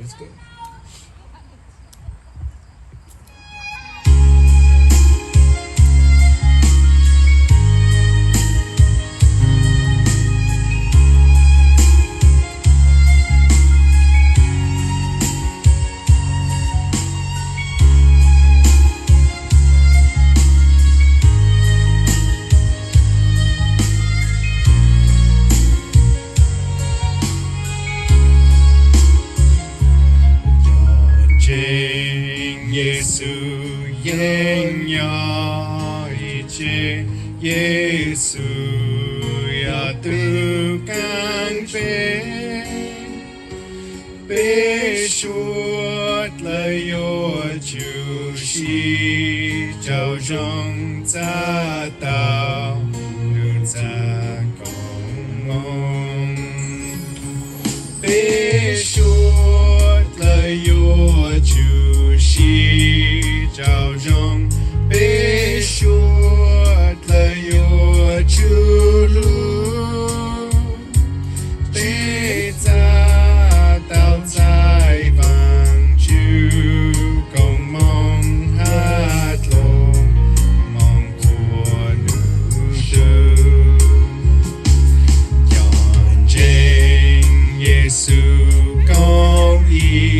Cov ntseeg Yexus yeej nyob ib tse, Yexus yog tus kheej peb. Peb suav dlawg yuav tsum sib raug zoo txhaj tau nws txaj koob hmoov. Peb suav dlawg yuav tsum sib raug zoo, peb suav dlawg yuav tsum hlub. Peb txhaj tau txais Vaajtswv koob hmoov hab dlhau moog ua nws tug. Cov ntseeg Yexus koob ib